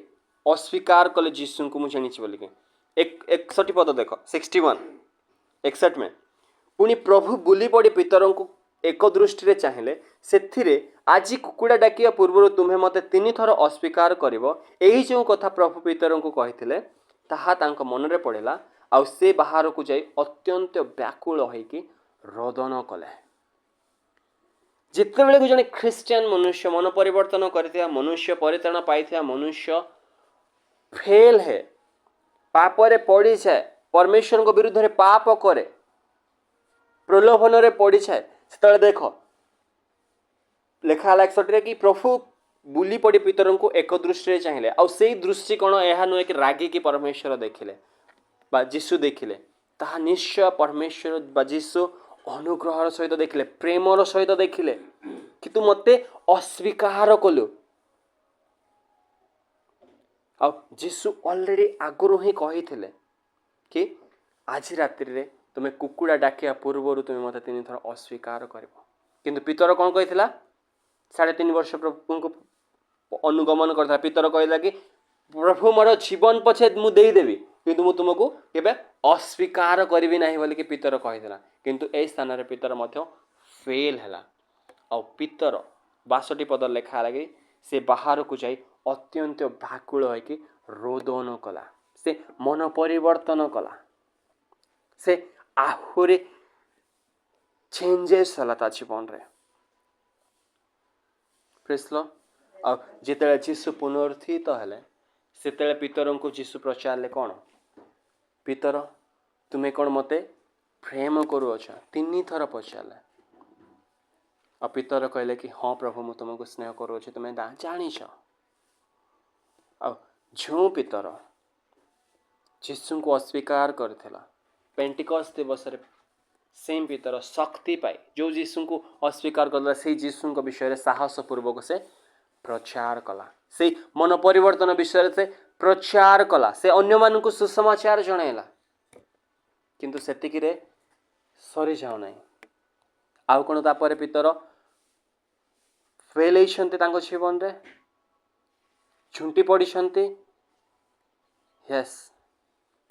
ଅସ୍ୱୀକାର କଲେ ଯୀଶୁଙ୍କୁ ମୁଁ ଜାଣିଛି ବୋଲିକି। 61 ପଦ ଦେଖ, 61 61 ମେ, ପୁଣି ପ୍ରଭୁ ବୁଲି ପଡ଼ି ପିତରଙ୍କୁ ଏକ ଦୃଷ୍ଟିରେ ଚାହିଁଲେ, ସେଥିରେ ଆଜି କୁକୁଡ଼ା ଡାକିବା ପୂର୍ବରୁ ତୁମ୍ଭେ ମୋତେ 3 ଥର ଅସ୍ୱୀକାର କରିବ। ଏହି ଯେଉଁ କଥା ପ୍ରଭୁ ପିତରଙ୍କୁ କହିଥିଲେ ତାହା ତାଙ୍କ ମନରେ ପଡ଼ିଲା, ଆଉ ସେ ବାହାରକୁ ଯାଇ ଅତ୍ୟନ୍ତ ବ୍ୟାକୁଳ ହୋଇକି ରୋଦନ କଲେ। ଯେତେବେଳେ ଜଣେ ଖ୍ରୀଷ୍ଟିଆନ ମନୁଷ୍ୟ, ମନ ପରିବର୍ତ୍ତନ କରିଥିବା ମନୁଷ୍ୟ, ପରିତ୍ରାଣ ପାଇଥିବା ମନୁଷ୍ୟ ଫେଲ୍ ହେ, ପାପରେ ପଡ଼ିଯାଏ, ପରମେଶ୍ୱରଙ୍କ ବିରୁଦ୍ଧରେ ପାପ କରେ, ପ୍ରଲୋଭନରେ ପଡ଼ିଯାଏ, ସେତେବେଳେ ଦେଖ ଲେଖା ହେଲା 61ରେ କି ପ୍ରଭୁ ବୁଲି ପଡ଼ି ପିତରଙ୍କୁ ଏକ ଦୃଷ୍ଟିରେ ଚାହିଁଲେ। ଆଉ ସେଇ ଦୃଷ୍ଟିକୋଣ ଏହା ନୁହେଁ କି ରାଗିକି ପରମେଶ୍ୱର ଦେଖିଲେ ବା ଯୀଶୁ ଦେଖିଲେ, ତାହା ନିଶ୍ଚୟ ପରମେଶ୍ୱର ବା ଯୀଶୁ ଅନୁଗ୍ରହର ସହିତ ଦେଖିଲେ, ପ୍ରେମର ସହିତ ଦେଖିଲେ କି ତୁ ମୋତେ ଅସ୍ୱୀକାର କଲୁ। ଆଉ ଯୀଶୁ ଅଲରେଡ଼ି ଆଗରୁ ହିଁ କହିଥିଲେ କି ଆଜି ରାତ୍ରିରେ ତୁମେ କୁକୁଡ଼ା ଡାକିବା ପୂର୍ବରୁ ତୁମେ ମୋତେ 3 ଥର ଅସ୍ୱୀକାର କରିବ। କିନ୍ତୁ ପିତର କ'ଣ କହିଥିଲା? 3.5 ବର୍ଷ ପ୍ରଭୁଙ୍କୁ ଅନୁଗମନ କରିଥିଲା। ପିତର କହିଲା କି ପ୍ରଭୁ ମୋର ଜୀବନ ପଛେ ମୁଁ ଦେଇଦେବି, କିନ୍ତୁ ମୁଁ ତୁମକୁ କେବେ ଅସ୍ୱୀକାର କରିବି ନାହିଁ ବୋଲିକି ପିତର କହିଥିଲା। କିନ୍ତୁ ଏଇ ସ୍ଥାନରେ ପିତର ମଧ୍ୟ ଫେଲ୍ ହେଲା। ଆଉ ପିତର 62 ପଦ ଲେଖା ହେଲା କି ସେ ବାହାରକୁ ଯାଇ ଅତ୍ୟନ୍ତ ବ୍ୟାକୁଳ ହୋଇକି ରୋଦନ କଲା। ସେ ମନ ପରିବର୍ତ୍ତନ କଲା, ସେ ଆହୁରି ଚେଞ୍ଜେସ୍ ହେଲା ତା ଜୀବନରେ। ପ୍ରେସଲ। ଆଉ ଯେତେବେଳେ ଯୀଶୁ ପୁନରୁତ୍ଥିତ ହେଲେ, ସେତେବେଳେ ପିତରଙ୍କୁ ଯୀଶୁ ପଚାରିଲେ କ'ଣ, ପିତର ତୁମେ କ'ଣ ମୋତେ ପ୍ରେମ କରୁଅଛ? 3 ଥର ପଚାରିଲେ। ଆଉ ପିତର କହିଲେ କି ହଁ ପ୍ରଭୁ, ମୁଁ ତୁମକୁ ସ୍ନେହ କରୁଅଛି, ତୁମେ ଜାଣିଛ। ଆଉ ଯେଉଁ ପିତର ଯୀଶୁଙ୍କୁ ଅସ୍ୱୀକାର କରିଥିଲା ପେଣ୍ଟିକସ୍ ଦିବସରେ, ସେମ୍ ପିତର ଶକ୍ତି ପାଇ ଯେଉଁ ଯୀଶୁଙ୍କୁ ଅସ୍ୱୀକାର କରିଥିଲା, ସେଇ ଯୀଶୁଙ୍କ ବିଷୟରେ ସାହସ ପୂର୍ବକ ସେ ପ୍ରଚାର କଲା। ସେଇ ମନ ପରିବର୍ତ୍ତନ ବିଷୟରେ ସେ ପ୍ରଚାର କଲା, ସେ ଅନ୍ୟମାନଙ୍କୁ ସୁସମାଚାର ଜଣାଇଲା। କିନ୍ତୁ ସେତିକିରେ ସରିଯାଉ ନାହିଁ। ଆଉ କ'ଣ ତାପରେ ପିତର ଫେଲ୍ ହେଇଛନ୍ତି ତାଙ୍କ ଜୀବନରେ, ଝୁଣ୍ଟି ପଡ଼ିଛନ୍ତି। ୟେସ୍,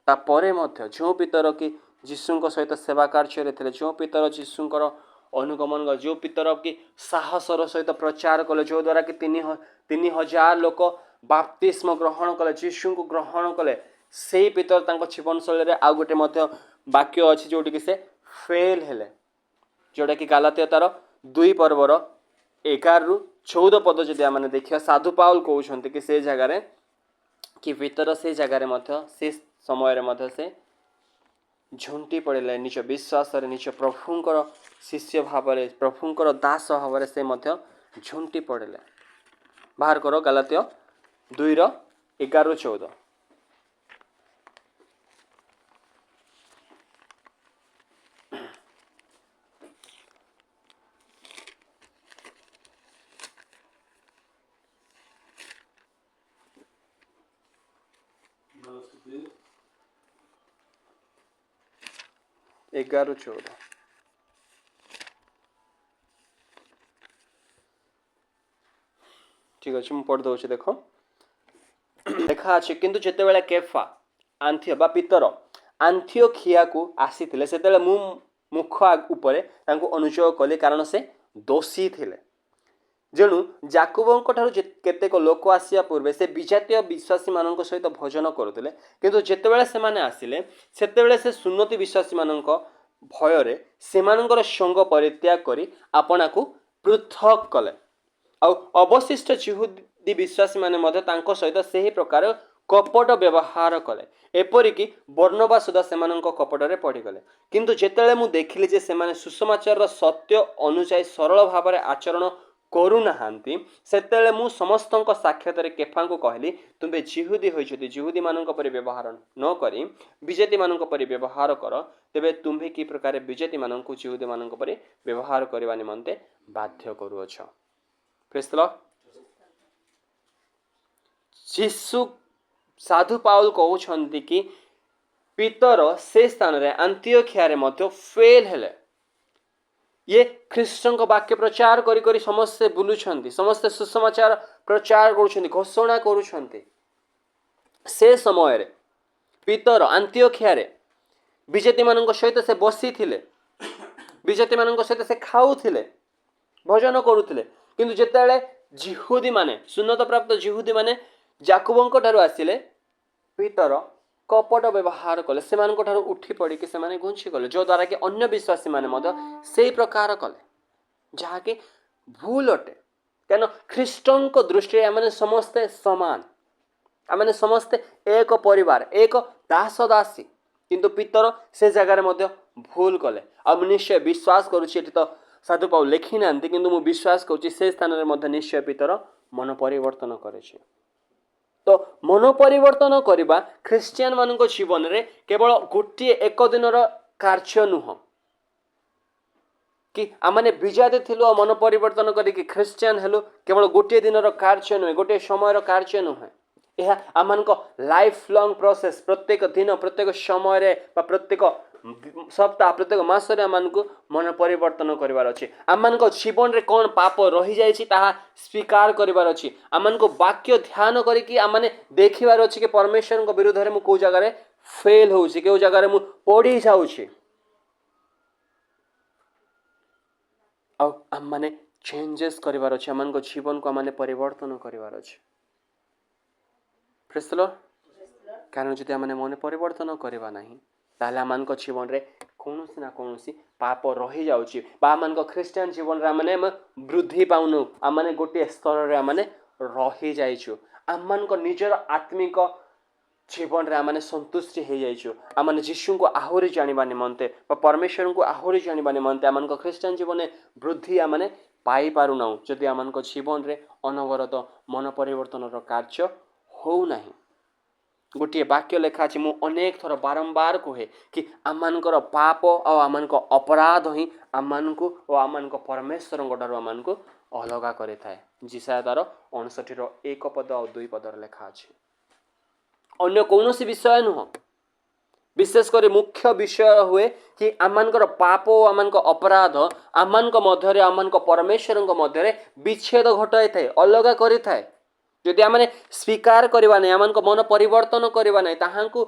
ତାପରେ ମଧ୍ୟ ଯେଉଁ ପିତର କି ଯୀଶୁଙ୍କ ସହିତ ସେବା କାର୍ଯ୍ୟରେ ଥିଲେ, ଯେଉଁ ପିତର ଯୀଶୁଙ୍କର ଅନୁଗମନ କଲେ, ଯେଉଁ ପିତର କି ସାହସର ସହିତ ପ୍ରଚାର କଲେ, ଯେଉଁଦ୍ୱାରା କି 3000 ଲୋକ ବାପ୍ତିସ୍ମ ଗ୍ରହଣ କଲେ, ଯୀଶୁଙ୍କୁ ଗ୍ରହଣ କଲେ, ସେଇ ପିତର ତାଙ୍କ ଜୀବନଶୈଳୀରେ ଆଉ ଗୋଟେ ମଧ୍ୟ ବାକ୍ୟ ଅଛି ଯେଉଁଠିକି ସେ ଫେଲ୍ ହେଲେ, ଯେଉଁଟାକି ଗାଲାତୀୟ ତାର 2 ପର୍ବର 11ରୁ 14 ପଦ ଯଦି ଆମେ ଦେଖିବା, ସାଧୁ ପାଉଲ କହୁଛନ୍ତି କି ସେ ଜାଗାରେ କି ପିତର ସେ ଜାଗାରେ ମଧ୍ୟ ସେ ସମୟରେ ମଧ୍ୟ ସେ ଝୁଣ୍ଟି ପଡ଼ିଲେ ନିଜ ବିଶ୍ୱାସରେ, ନିଜ ପ୍ରଭୁଙ୍କର ଶିଷ୍ୟ ଭାବରେ, ପ୍ରଭୁଙ୍କର ଦାସ ଭାବରେ ସେ ମଧ୍ୟ ଝୁଣ୍ଟି ପଡ଼ିଲେ। ବାହାର କର ଗାଲାତୀୟ 2ର 11ରୁ 14। 11ରୁ 14। ଠିକ୍ ଅଛି, ମୁଁ ପଢ଼ି ଦେଉଛି, ଦେଖ। ଲେଖା ଅଛି, କିନ୍ତୁ ଯେତେବେଳେ କେଫା ଆନ୍ଥିଓ ବା ପିତର ଆନ୍ଥିଓଖିଆକୁ ଆସିଥିଲେ, ସେତେବେଳେ ମୁଁ ମୁଖ ଉପରେ ତାଙ୍କୁ ଅନୁଯୋଗ କଲି, କାରଣ ସେ ଦୋଷୀ ଥିଲେ। ଯେଣୁ ଜାକୁବଙ୍କ ଠାରୁ କେତେକ ଲୋକ ଆସିବା ପୂର୍ବେ ସେ ବିଜାତୀୟ ବିଶ୍ୱାସୀମାନଙ୍କ ସହିତ ଭୋଜନ କରୁଥିଲେ। କିନ୍ତୁ ଯେତେବେଳେ ସେମାନେ ଆସିଲେ, ସେତେବେଳେ ସେ ସୁନ୍ନତି ବିଶ୍ୱାସୀମାନଙ୍କ ଭୟରେ ସେମାନଙ୍କର ସଙ୍ଗ ପରିତ୍ୟାଗ କରି ଆପଣାକୁ ପୃଥକ କଲେ। ଆଉ ଅବଶିଷ୍ଟ ଯିହୁଦୀ ବିଶ୍ୱାସୀମାନେ ମଧ୍ୟ ତାଙ୍କ ସହିତ ସେହି ପ୍ରକାର କପଟ ବ୍ୟବହାର କଲେ। ଏପରିକି ବର୍ଣ୍ଣବା ସୁଦ୍ଧା ସେମାନଙ୍କ କପଟରେ ପଡ଼ିଗଲେ। କିନ୍ତୁ ଯେତେବେଳେ ମୁଁ ଦେଖିଲି ଯେ ସେମାନେ ସୁସମାଚାରର ସତ୍ୟ ଅନୁଯାୟୀ ସରଳ ଭାବରେ ଆଚରଣ କରୁନାହାନ୍ତି, ସେତେବେଳେ ମୁଁ ସମସ୍ତଙ୍କ ସାକ୍ଷାତରେ କେଫାଙ୍କୁ କହିଲି, ତୁମ୍ଭେ ଯିହୁଦୀ ହୋଇଛନ୍ତି, ଯିହୁଦୀମାନଙ୍କ ପରି ବ୍ୟବହାର ନ କରି ବିଜାତିମାନଙ୍କ ପରି ବ୍ୟବହାର କର। ତେବେ ତୁମ୍ଭେ କି ପ୍ରକାର ବିଜାତିମାନଙ୍କୁ ଯିହୁଦୀମାନଙ୍କ ପରି ବ୍ୟବହାର କରିବା ନିମନ୍ତେ ବାଧ୍ୟ କରୁଅଛ? Praise the Lord. ଯୀଶୁ ସାଧୁ ପାଉଲ କହୁଛନ୍ତି କି ପିତର ସେ ସ୍ଥାନରେ ଆନ୍ତିଓଖିଆରେ ମଧ୍ୟ ଫେଲ୍ ହେଲେ। ଇଏ ଖ୍ରୀଷ୍ଟଙ୍କ ବାକ୍ୟ ପ୍ରଚାର କରି କରି ସମସ୍ତେ ବୁଲୁଛନ୍ତି, ସମସ୍ତେ ସୁସମାଚାର ପ୍ରଚାର କରୁଛନ୍ତି, ଘୋଷଣା କରୁଛନ୍ତି। ସେ ସମୟରେ ପିତର ଆନ୍ତିଓଖିଆରେ ବିଜାତିମାନଙ୍କ ସହିତ ସେ ବସିଥିଲେ, ବିଜାତିମାନଙ୍କ ସହିତ ସେ ଖାଉଥିଲେ, ଭୋଜନ କରୁଥିଲେ। କିନ୍ତୁ ଯେତେବେଳେ ଯିହୁଦୀମାନେ, ସୁନ୍ନତ ପ୍ରାପ୍ତ ଯିହୁଦୀମାନେ ଜାକୁବଙ୍କ ଠାରୁ ଆସିଲେ, ପିତର କପଟ ବ୍ୟବହାର କଲେ। ସେମାନଙ୍କ ଠାରୁ ଉଠି ପଡ଼ିକି ସେମାନେ ଘୁଞ୍ଚିଗଲେ, ଯଦ୍ୱାରା କି ଅନ୍ୟ ବିଶ୍ୱାସୀମାନେ ମଧ୍ୟ ସେଇ ପ୍ରକାର କଲେ, ଯାହାକି ଭୁଲ ଅଟେ। କାରଣ ଖ୍ରୀଷ୍ଟଙ୍କ ଦୃଷ୍ଟିରେ ଆମେ ସମସ୍ତେ ସମାନ, ଆମେ ସମସ୍ତେ ଏକ ପରିବାର, ଏକ ଦାସ ଦାସୀ। କିନ୍ତୁ ପିତର ସେ ଜାଗାରେ ମଧ୍ୟ ଭୁଲ କଲେ। ଆଉ ମୁଁ ନିଶ୍ଚୟ ବିଶ୍ୱାସ କରୁଛି, ଏଠି ତ ସାଧୁ ପାଉଲ ଲେଖି ନାହାନ୍ତି, କିନ୍ତୁ ମୁଁ ବିଶ୍ୱାସ କରୁଛି ସେ ସ୍ଥାନରେ ମଧ୍ୟ ନିଶ୍ଚୟ ପିତର ମନ ପରିବର୍ତ୍ତନ କରିଛି। ତ ମନ ପରିବର୍ତ୍ତନ କରିବା ଖ୍ରୀଷ୍ଟିଆନ ମାନଙ୍କ ଜୀବନରେ କେବଳ ଗୋଟିଏ ଏକ ଦିନର କାର୍ଯ୍ୟ ନୁହଁ କି ଆମମାନେ ବିଜାତି ଥିଲୁ ଆଉ ମନ ପରିବର୍ତ୍ତନ କରିକି ଖ୍ରୀଷ୍ଟିଆନ ହେଲୁ। କେବଳ ଗୋଟିଏ ଦିନର କାର୍ଯ୍ୟ ନୁହେଁ, ଗୋଟିଏ ସମୟର କାର୍ଯ୍ୟ ନୁହେଁ। ଏହା ଆମମାନଙ୍କ ଲାଇଫ୍ ଲଙ୍ଗ ପ୍ରୋସେସ୍। ପ୍ରତ୍ୟେକ ଦିନ, ପ୍ରତ୍ୟେକ ସମୟରେ ବା ପ୍ରତ୍ୟେକ ସପ୍ତାହ, ପ୍ରତ୍ୟେକ ମାସରେ ଆମମାନଙ୍କୁ ମନ ପରିବର୍ତ୍ତନ କରିବାର ଅଛି। ଆମମାନଙ୍କ ଜୀବନରେ କ'ଣ ପାପ ରହିଯାଇଛି, ତାହା ସ୍ୱୀକାର କରିବାର ଅଛି। ଆମମାନଙ୍କୁ ବାକ୍ୟ ଧ୍ୟାନ କରିକି ଆମମାନେ ଦେଖିବାର ଅଛି କି ପରମେଶ୍ୱରଙ୍କ ବିରୁଦ୍ଧରେ ମୁଁ କେଉଁ ଜାଗାରେ ଫେଲ୍ ହେଉଛି, କେଉଁ ଜାଗାରେ ମୁଁ ପଡ଼ି ଯାଉଛି। ଆଉ ଆମମାନେ ଚେଞ୍ଜେସ୍ କରିବାର ଅଛି। ଆମମାନଙ୍କ ଜୀବନକୁ ଆମମାନେ ପରିବର୍ତ୍ତନ କରିବାର ଅଛି। Praise the Lord. କାରଣ ଯଦି ଆମେ ମନ ପରିବର୍ତ୍ତନ କରିବା ନାହିଁ, ତାହେଲେ ଆମମାନଙ୍କ ଜୀବନରେ କୌଣସି ନା କୌଣସି ପାପ ରହିଯାଉଛି ବା ଆମମାନଙ୍କ ଖ୍ରୀଷ୍ଟିଆନ ଜୀବନରେ ଆମେ ବୃଦ୍ଧି ପାଉନୁ। ଆମମାନେ ଗୋଟିଏ ସ୍ତରରେ ଆମମାନେ ରହିଯାଇଛୁ। ଆମମାନଙ୍କ ନିଜର ଆତ୍ମିକ ଜୀବନରେ ଆମମାନେ ସନ୍ତୁଷ୍ଟି ହେଇଯାଇଛୁ। ଆମମାନେ ଯୀଶୁଙ୍କୁ ଆହୁରି ଜାଣିବା ନିମନ୍ତେ ବା ପରମେଶ୍ୱରଙ୍କୁ ଆହୁରି ଜାଣିବା ନିମନ୍ତେ ଆମମାନଙ୍କ ଖ୍ରୀଷ୍ଟିଆନ ଜୀବନରେ ବୃଦ୍ଧି ଆମମାନେ ପାଇପାରୁନାହୁଁ, ଯଦି ଆମମାନଙ୍କ ଜୀବନରେ ଅନବରତ ମନ ପରିବର୍ତ୍ତନର କାର୍ଯ୍ୟ ହେଉନାହିଁ। ଗୋଟିଏ ବାକ୍ୟ ଲେଖା ଅଛି, ମୁଁ ଅନେକ ଥର ବାରମ୍ବାର କୁହେ କି ଆମମାନଙ୍କର ପାପ ଆଉ ଆମମାନଙ୍କ ଅପରାଧ ହିଁ ଆମମାନଙ୍କୁ ଓ ଆମମାନଙ୍କ ପରମେଶ୍ୱରଙ୍କ ଠାରୁ ଆମମାନଙ୍କୁ ଅଲଗା କରିଥାଏ। ଯିଶାଇୟ ତାର 59ର 1 ପଦ ଆଉ 2 ପଦରେ ଲେଖା ଅଛି। ଅନ୍ୟ କୌଣସି ବିଷୟ ନୁହଁ, ବିଶେଷ କରି ମୁଖ୍ୟ ବିଷୟ ହୁଏ କି ଆମମାନଙ୍କର ପାପ ଓ ଆମମାନଙ୍କ ଅପରାଧ ଆମମାନଙ୍କ ମଧ୍ୟରେ, ଆମମାନଙ୍କ ପରମେଶ୍ୱରଙ୍କ ମଧ୍ୟରେ ବିଚ୍ଛେଦ ଘଟାଇଥାଏ, ଅଲଗା କରିଥାଏ। ଯଦି ଆମେ ସ୍ୱୀକାର କରିବା ନାହିଁ, ଆମମାନଙ୍କ ମନ ପରିବର୍ତ୍ତନ କରିବା ନାହିଁ, ତାହାଙ୍କୁ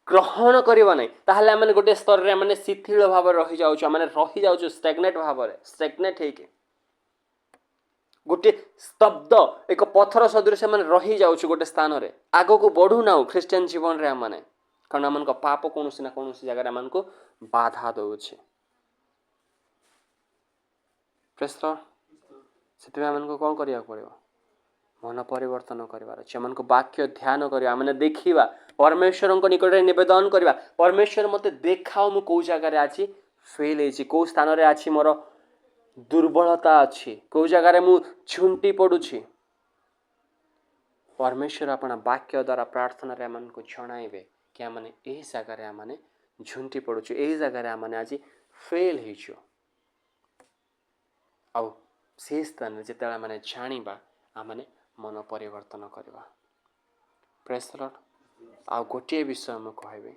ଗ୍ରହଣ କରିବା ନାହିଁ, ତାହେଲେ ଆମେ ଗୋଟେ ସ୍ତରରେ ଆମେ ଶିଥିଳ ଭାବରେ ରହିଯାଉଛୁ। ଆମେ ରହିଯାଉଛୁ ଷ୍ଟାଗନେଟ୍ ଭାବରେ, ଷ୍ଟାଗନେଟ୍ ହେଇକି ଗୋଟିଏ ସ୍ତବ୍ଧ ଏକ ପଥର ସଦୃଶ ଆମେ ରହିଯାଉଛୁ ଗୋଟେ ସ୍ଥାନରେ, ଆଗକୁ ବଢ଼ୁନାହୁଁ ଖ୍ରୀଷ୍ଟିଆନ ଜୀବନରେ ଆମମାନେ। କାରଣ ଆମମାନଙ୍କ ପାପ କୌଣସି ନା କୌଣସି ଜାଗାରେ ଆମମାନଙ୍କୁ ବାଧା ଦେଉଛି। Praise the Lord. ସେଥିପାଇଁ ଆମମାନଙ୍କୁ କ'ଣ କରିବାକୁ ପଡ଼ିବ? ମନ ପରିବର୍ତ୍ତନ କରିବାର ଅଛି। ଆମମାନଙ୍କୁ ବାକ୍ୟ ଧ୍ୟାନ କରିବା, ଆମେ ଦେଖିବା, ପରମେଶ୍ୱରଙ୍କ ନିକଟରେ ନିବେଦନ କରିବା, ପରମେଶ୍ୱର, ମୋତେ ଦେଖାଅ ମୁଁ କେଉଁ ଜାଗାରେ ଆଜି ଫେଲ୍ ହେଇଛି, କେଉଁ ସ୍ଥାନରେ ଅଛି ମୋର ଦୁର୍ବଳତା ଅଛି, କେଉଁ ଜାଗାରେ ମୁଁ ଝୁଣ୍ଟି ପଡ଼ୁଛି। ପରମେଶ୍ୱର ଆପଣ ବାକ୍ୟ ଦ୍ୱାରା ପ୍ରାର୍ଥନାରେ ଆମମାନଙ୍କୁ ଜଣାଇବେ କି ଆମମାନେ ଏହି ଜାଗାରେ ଆମମାନେ ଝୁଣ୍ଟି ପଡ଼ୁଛୁ, ଏହି ଜାଗାରେ ଆମମାନେ ଆଜି ଫେଲ୍ ହେଇଛୁ। ଆଉ ସେ ସ୍ଥାନରେ ଯେତେବେଳେ ଆମେ ଜାଣିବା, ଆମମାନେ ମନ ପରିବର୍ତ୍ତନ କରିବା। Praise the Lord. ଆଉ ଗୋଟିଏ ବିଷୟ ମୁଁ କହିବି,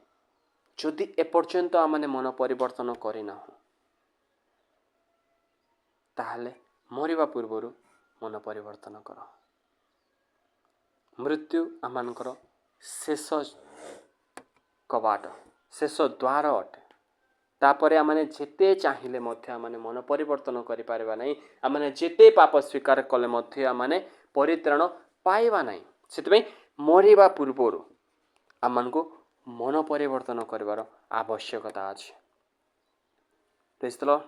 ଯଦି ଏପର୍ଯ୍ୟନ୍ତ ଆମମାନେ ମନ ପରିବର୍ତ୍ତନ କରିନାହୁଁ, ତାହେଲେ ମରିବା ପୂର୍ବରୁ ମନ ପରିବର୍ତ୍ତନ କର। ମୃତ୍ୟୁ ଆମମାନଙ୍କର ଶେଷ କବାଟ, ଶେଷ ଦ୍ୱାର ଅଟେ। ତାପରେ ଆମମାନେ ଯେତେ ଚାହିଁଲେ ମଧ୍ୟ ଆମମାନେ ମନ ପରିବର୍ତ୍ତନ କରିପାରିବା ନାହିଁ। ଆମମାନେ ଯେତେ ପାପ ସ୍ୱୀକାର କଲେ ମଧ୍ୟ ଆମମାନେ ପରିତ୍ରାଣ ପାଇବା ନାହିଁ। ସେଥିପାଇଁ ମରିବା ପୂର୍ବରୁ ଆମମାନଙ୍କୁ ମନ ପରିବର୍ତ୍ତନ କରିବାର ଆବଶ୍ୟକତା ଅଛି। Praise the Lord।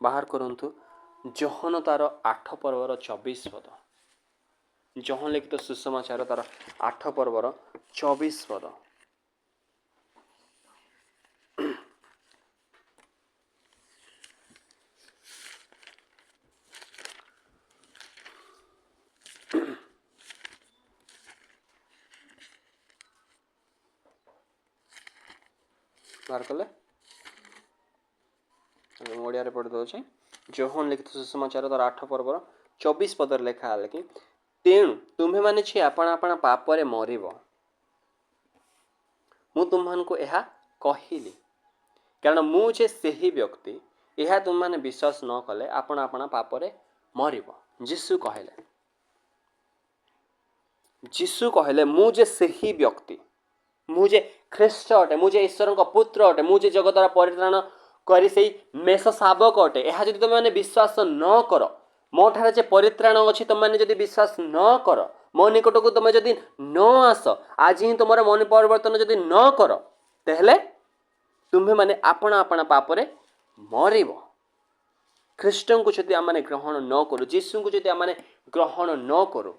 ବାହାର କରନ୍ତୁ ଯୋହନ ତାର 8 ପର୍ବର 24 ପଦ। ଯୋହନ ଲିଖିତ ସୁସମାଚାର ତାର 8 ପର୍ବର 24 ପଦ। ବାହାର କଲେ? ମୁଁ ଓଡ଼ିଆରେ ପଢ଼ି ଦେଉଛି। ଯୋହନ ଲିଖିତ ସୁସମାଚାର ତାର 8 ପର୍ବର 24 ପଦରେ ଲେଖା ହେଲା କି, ତେଣୁ ତୁମ୍ଭେମାନେ ଯେ ଆପଣା ଆପଣା ପାପରେ ମରିବ, ମୁଁ ତୁମ୍ଭମାନଙ୍କୁ ଏହା କହିଲି, କାରଣ ମୁଁ ଯେ ସେହି ବ୍ୟକ୍ତି, ଏହା ତୁମ୍ଭେମାନେ ବିଶ୍ୱାସ ନ କଲେ ଆପଣା ଆପଣା ପାପରେ ମରିବ। ଯୀଶୁ କହିଲେ, ମୁଁ ଯେ ସେହି ବ୍ୟକ୍ତି, ମୁଁ ଯେ ଖ୍ରୀଷ୍ଟ ଅଟେ, ମୁଁ ଯେ ଈଶ୍ୱରଙ୍କ ପୁତ୍ର ଅଟେ, ମୁଁ ଯେ ଜଗତର ପରିତ୍ରାଣ କରି ସେଇ ମେଷ ଶାବକ ଅଟେ, ଏହା ଯଦି ତୁମେମାନେ ବିଶ୍ୱାସ ନ କର, ମୋ ଠାରେ ଯେ ପରିତ୍ରାଣ ଅଛି ତୁମେମାନେ ଯଦି ବିଶ୍ୱାସ ନ କର, ମୋ ନିକଟକୁ ତୁମେ ଯଦି ନ ଆସ, ଆଜି ହିଁ ତୁମର ମନ ପରିବର୍ତ୍ତନ ଯଦି ନ କର, ତାହେଲେ ତୁମ୍ଭେମାନେ ଆପଣା ଆପଣା ପାପରେ ମରିବ। ଖ୍ରୀଷ୍ଟଙ୍କୁ ଯଦି ଆମମାନେ ଗ୍ରହଣ ନ କରୁ, ଯୀଶୁଙ୍କୁ ଯଦି ଆମମାନେ ଗ୍ରହଣ ନ କରୁ,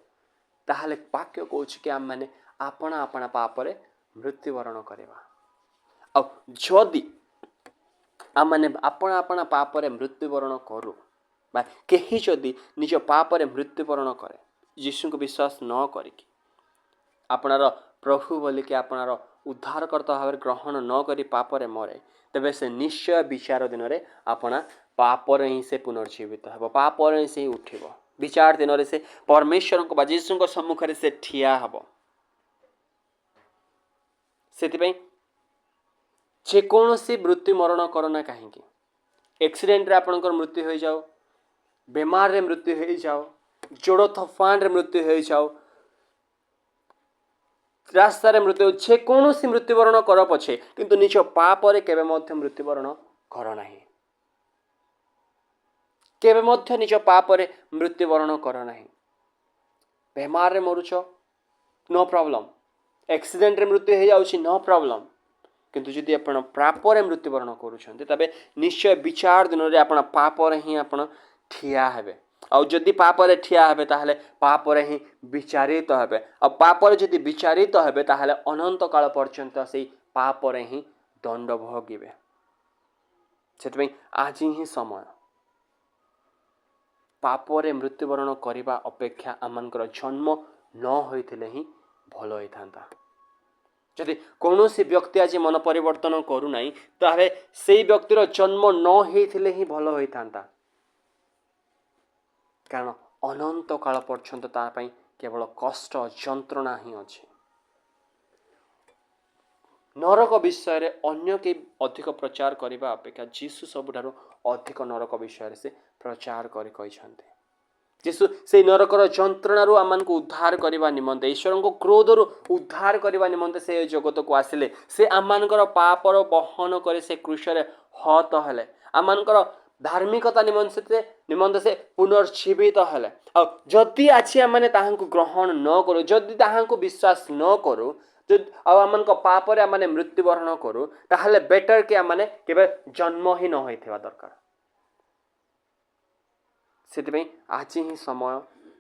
ତାହେଲେ ବାକ୍ୟ କହୁଛି କି ଆମମାନେ ଆପଣା ଆପଣା ପାପରେ ମୃତ୍ୟୁବରଣ କରିବା। ଆଉ ଯଦି ଆମମାନେ ଆପଣା ଆପଣା ପାପରେ ମୃତ୍ୟୁବରଣ କରୁ ବା କେହି ଯଦି ନିଜ ପାପରେ ମୃତ୍ୟୁବରଣ କରେ, ଯୀଶୁଙ୍କୁ ବିଶ୍ୱାସ ନ କରିକି, ଆପଣାର ପ୍ରଭୁ ବୋଲିକି ଆପଣାର ଉଦ୍ଧାରକର୍ତ୍ତା ଭାବରେ ଗ୍ରହଣ ନ କରି ପାପରେ ମରେ, ତେବେ ସେ ନିଶ୍ଚୟ ବିଚାର ଦିନରେ ଆପଣା ପାପରେ ହିଁ ସେ ପୁନର୍ଜୀବିତ ହେବ, ପାପରେ ହିଁ ସେ ଉଠିବ। ବିଚାର ଦିନରେ ସେ ପରମେଶ୍ୱରଙ୍କ ବା ଯୀଶୁଙ୍କ ସମ୍ମୁଖରେ ସେ ଠିଆ ହେବ। ସେଥିପାଇଁ ଯେକୌଣସି ମୃତ୍ୟୁ ମରଣ କର ନା କାହିଁକି, ଆକ୍ସିଡେଣ୍ଟରେ ଆପଣଙ୍କର ମୃତ୍ୟୁ ହୋଇଯାଉ, ବେମାରରେ ମୃତ୍ୟୁ ହେଇଯାଉ, ଝଡ଼ ତୋଫାନରେ ମୃତ୍ୟୁ ହେଇଯାଉ, ରାସ୍ତାରେ ମୃତ୍ୟୁ, ଯେକୌଣସି ମୃତ୍ୟୁବରଣ କର ପଛେ, କିନ୍ତୁ ନିଜ ପାପରେ କେବେ ମଧ୍ୟ ମୃତ୍ୟୁବରଣ କର ନାହିଁ। କେବେ ମଧ୍ୟ ନିଜ ପାପରେ ମୃତ୍ୟୁବରଣ କର ନାହିଁ। ବେମାରରେ ମରୁଛ, ନୋ ପ୍ରୋବ୍ଲେମ୍। ଆକ୍ସିଡେଣ୍ଟରେ ମୃତ୍ୟୁ ହେଇଯାଉଛି, ନୋ ପ୍ରୋବ୍ଲେମ୍। କିନ୍ତୁ ଯଦି ଆପଣ ପାପରେ ମୃତ୍ୟୁବରଣ କରୁଛନ୍ତି, ତେବେ ନିଶ୍ଚୟ ବିଚାର ଦିନରେ ଆପଣ ପାପରେ ହିଁ ଆପଣ ଠିଆ ହେବେ। ଆଉ ଯଦି ପାପରେ ଠିଆ ହେବେ, ତାହେଲେ ପାପରେ ହିଁ ବିଚାରିତ ହେବେ। ଆଉ ପାପରେ ଯଦି ବିଚାରିତ ହେବେ, ତାହେଲେ ଅନନ୍ତ କାଳ ପର୍ଯ୍ୟନ୍ତ ସେଇ ପାପରେ ହିଁ ଦଣ୍ଡ ଭୋଗିବେ। ସେଥିପାଇଁ ଆଜି ହିଁ ସମୟ। ପାପରେ ମୃତ୍ୟୁବରଣ କରିବା ଅପେକ୍ଷା ଆମମାନଙ୍କର ଜନ୍ମ ନ ହୋଇଥିଲେ ହିଁ ଭଲ ହୋଇଥାନ୍ତା। ଯଦି କୌଣସି ବ୍ୟକ୍ତି ଆଜି ମନ ପରିବର୍ତ୍ତନ କରୁନାହିଁ, ତାହେଲେ ସେଇ ବ୍ୟକ୍ତିର ଜନ୍ମ ନ ହେଇଥିଲେ ହିଁ ଭଲ ହୋଇଥାନ୍ତା। କାରଣ ଅନନ୍ତ କାଳ ପର୍ଯ୍ୟନ୍ତ ତା ପାଇଁ କେବଳ କଷ୍ଟ ଯନ୍ତ୍ରଣା ହିଁ ଅଛି। ନରକ ବିଷୟରେ ଅନ୍ୟ କେହି ଅଧିକ ପ୍ରଚାର କରିବା ଅପେକ୍ଷା ଯୀଶୁ ସବୁଠାରୁ ଅଧିକ ନରକ ବିଷୟରେ ସେ ପ୍ରଚାର କରି କହିଛନ୍ତି। ଯୀଶୁ ସେଇ ନରକର ଯନ୍ତ୍ରଣାରୁ ଆମମାନଙ୍କୁ ଉଦ୍ଧାର କରିବା ନିମନ୍ତେ, ଈଶ୍ୱରଙ୍କ କ୍ରୋଧରୁ ଉଦ୍ଧାର କରିବା ନିମନ୍ତେ ସେ ଏ ଜଗତକୁ ଆସିଲେ। ସେ ଆମମାନଙ୍କର ପାପର ବହନ କରି ସେ କ୍ରୁଶରେ ହତ ହେଲେ। ଆମମାନଙ୍କର ଧାର୍ମିକତା ନିମନ୍ତେ ସେ ପୁନର୍ଜୀବିତ ହେଲେ। ଆଉ ଯଦି ଆଜି ଆମମାନେ ତାହାଙ୍କୁ ଗ୍ରହଣ ନ କରୁ, ଯଦି ତାହାଙ୍କୁ ବିଶ୍ୱାସ ନ କରୁ, ଯଦି ଆଉ ଆମମାନଙ୍କ ପାପରେ ଆମମାନେ ମୃତ୍ୟୁବରଣ କରୁ, ତାହେଲେ ବେଟର କି ଆମମାନେ କେବେ ଜନ୍ମ ହିଁ ନ ହୋଇଥିବା ଦରକାର। ସେଥିପାଇଁ ଆଜି ହିଁ ସମୟ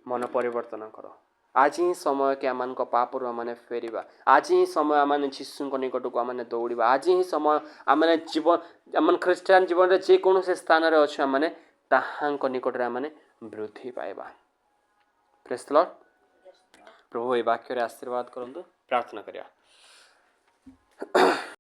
ମନ ପରିବର୍ତ୍ତନ କର। ଆଜି ହିଁ ସମୟ କି ଆମମାନଙ୍କ ପାପରୁ ଆମମାନେ ଫେରିବା। ଆଜି ହିଁ ସମୟ ଆମମାନେ ଯୀଶୁଙ୍କ ନିକଟକୁ ଆମମାନେ ଦୌଡ଼ିବା। ଆଜି ହିଁ ସମୟ ଆମମାନେ ଜୀବନ, ଆମ ଖ୍ରୀଷ୍ଟିଆନ ଜୀବନରେ ଯେକୌଣସି ସ୍ଥାନରେ ଅଛୁ, ଆମମାନେ ତାହାଙ୍କ ନିକଟରେ ଆମମାନେ ବୃଦ୍ଧି ପାଇବା। Press Lord. ପ୍ରଭୁ ଏ ବାକ୍ୟରେ ଆଶୀର୍ବାଦ କରନ୍ତୁ। ପ୍ରାର୍ଥନା କରିବା।